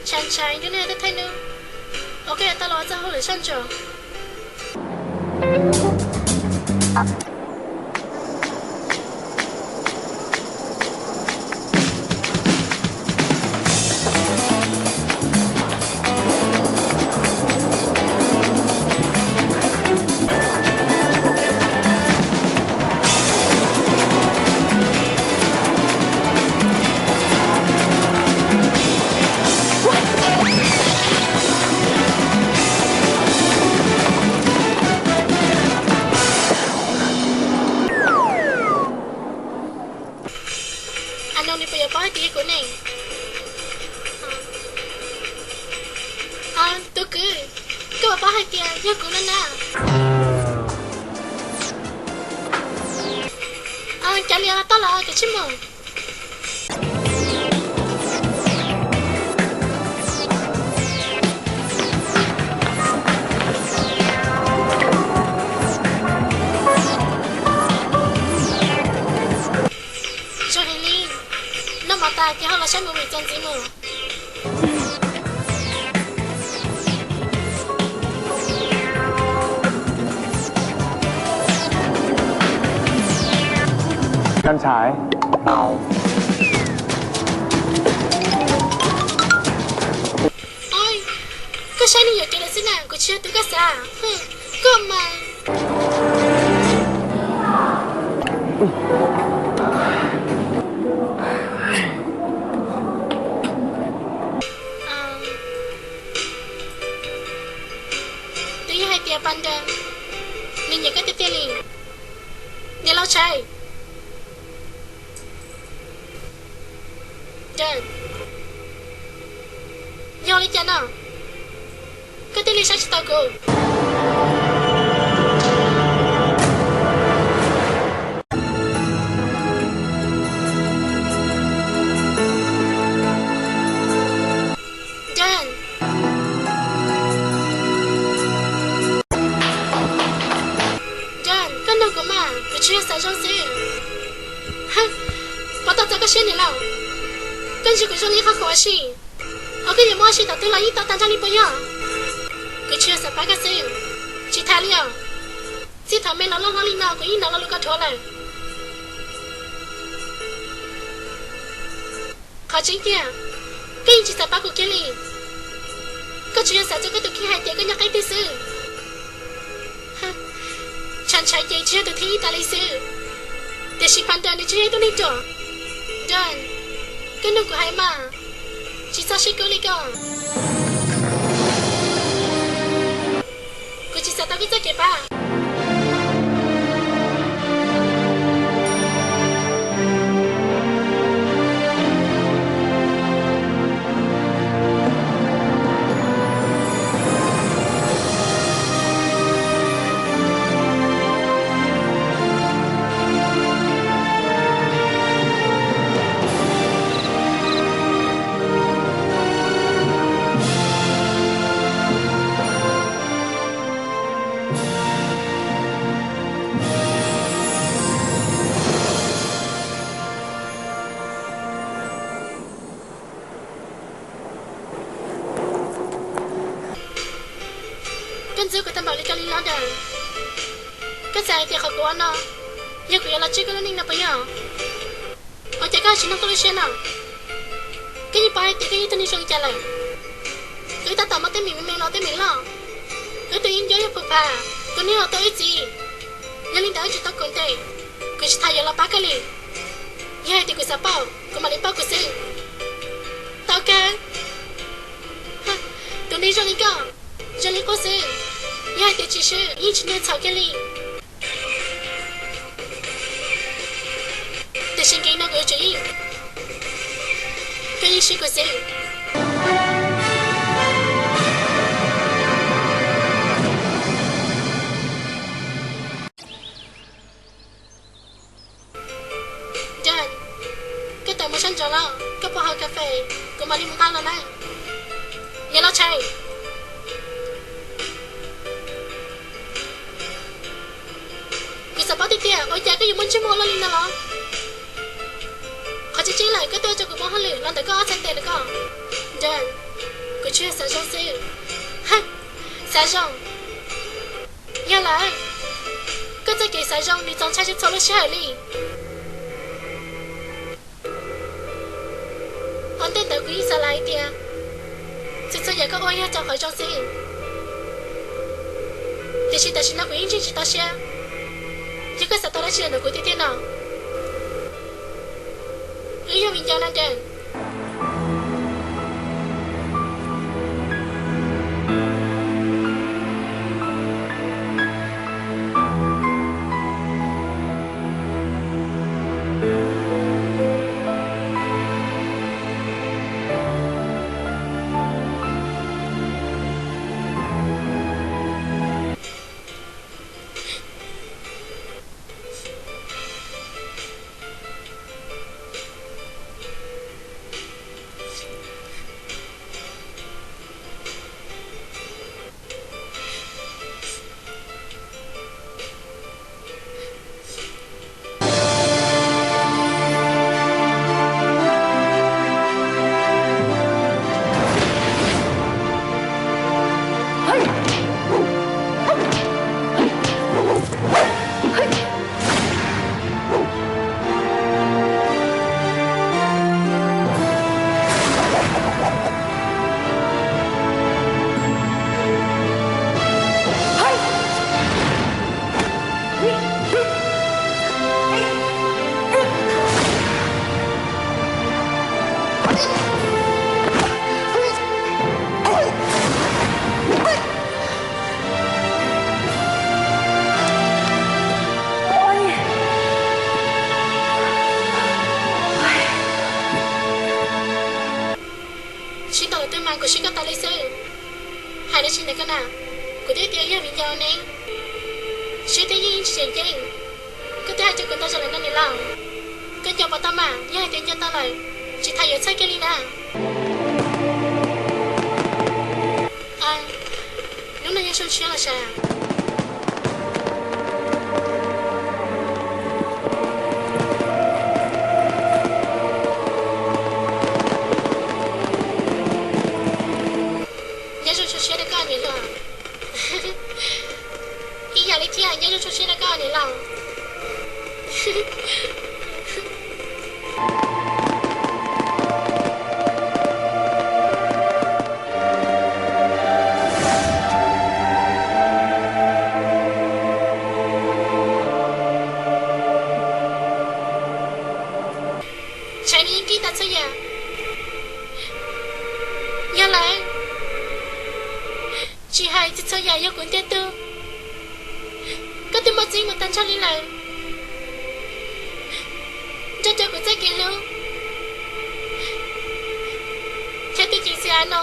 Ntshai ntshai, nyob nej tau thaij nub, ua koj yuav tau los ua txoj hauj lwm soj ntsuam. Aw, no nws puas yuav paub hais tias yog kuv ne? Aw, tub kwv, koj puas paub hais tias yog kuv no na? Aw, cov liam tau los, kav tsij mus. Zoo heev li, noj mov tas ces ho los saib movie txuas ntxiv mus. Koj ntshai. Oi, koj saib li yuam kev lawm xwb na, kuv tsis yog tus koj xav. Koj mas. Twb yog hais tias pas nras, nws nyiam koj tiag tiag li. Niam laus Tshais, yog li cas no? Koj thiaj li saib tsis taus kuv? Jan, Jan, koj nug kuv mas, kuv tsis yog xav zoo xwb. Pov tau txog koj siab niam laus, koj ntsia kuv zoo li qhov khuav si, ho koj yuav muab ua si tom twg los yeej tau tag nrho li puas yog? Kuv tsis yog xav pab koj xwb, tsis tas li os. Txij thaum me los loj hlob li no kuv yeej hnov lo lus koj dhuav lawm. Qhov tseeb tiag, koj yeej tsis xav pab kuv kiag li. Koj tsuas yog xav txog koj tus kheej hais tias koj nyob qeb twg xwb. Tshav ntshav ces tsis yog tus thib ib tas li xwb, tiam sis Panda nws tsis yog ib tug neeg ruam. Don, koj nug kuv hais mas, tsis txhob sib kub li koj. Kuv tsis xav tau koj txoj kev pab. Koj ntxub kuv tag npaum li koj li no ntag. Koj xav hais tias qhov kuv ua no yog kuv yuav los tswj koj lub neej no puas yog? Ua cas koj tsis nug koj lub siab no? Koj yeej paub hais tias koj yog ib tug neeg zoo li cas lawm. Wb tab tom muaj teeb meem me me los teeb meem loj, wb tus yeeb ncuab yog puag pha, tus neeg uas tau wb txiv. Yog li ntawd wb tsis tau kuv ntes, kuv tsis tas yuav los pab koj li. Yog hais tias kuv xav pauj, kuv mam li pauj kuv xwb. Tau kawg. Tus neeg zoo li koj, zoo li qub xwb, yog hais tias tsis swb yeej tsis nug txhaum kiag li. Tiam sis nkees no kuv yuav tsum yeej, koj yeej swb kuv xwb. Jan, koj tawm mus sab nraud los, koj puas haus kas fes? Kuv mam li mus nqa los na. Niam laus Tshais, kuv xav paub tiag tiag ua cas koj yuav muaj ntsej muag loj li no los? Qhov tseeb tseeb lawm koj twb ua rau kuv muaj hauj lwm los ntawm koj ob txhais tes lawm koj. Jan, Tsuas yog xav zoo xwb. Xav zoo? Yog lawm, koj txoj kev xav zoo nws txaus ntshai tshaj txhua lub sij hawm li. Ua ntej ntawd kuv yeej xav lawm hais tias txhua txhua yam koj ua yog rau qhov zoo xwb. Tiam sis tam sim no kuv yeej ntseeg tsis tau siab. Yog koj xav tau dab tsi los ntawm kuv tiag tiag no, wb yog viv ncaus na Dees. Sib ntaus lawm twb mas kuv sib koj tau li xwb. Hais dab tsi ntawm koj na? Kuv twb tias yog viv ncaus ne, siab thiab yeej tsis tseem ceeb. Koj twb hais rau kuv ntau zaus lawm no niam laus. Koj nco puas tau mas? Yog hais tias nco tau lawm, tsis tas yuav txhawj kiag li na. Hnub no nyob zoo siab los sav? Nyob zoo zoo siab rau koj niam hluas. Ib yam li thiab, nyob zoo zoo siab rau koj niam laus. Tshav nws yeej kib tau txhua yam. Yog lawm, tsis hais txhua yam yog kuv ntiag tug, koj twb muaj txij mus tag nrho li lawm, nrog rau kuv txoj kev hlub thiab tus ceev xwm av no.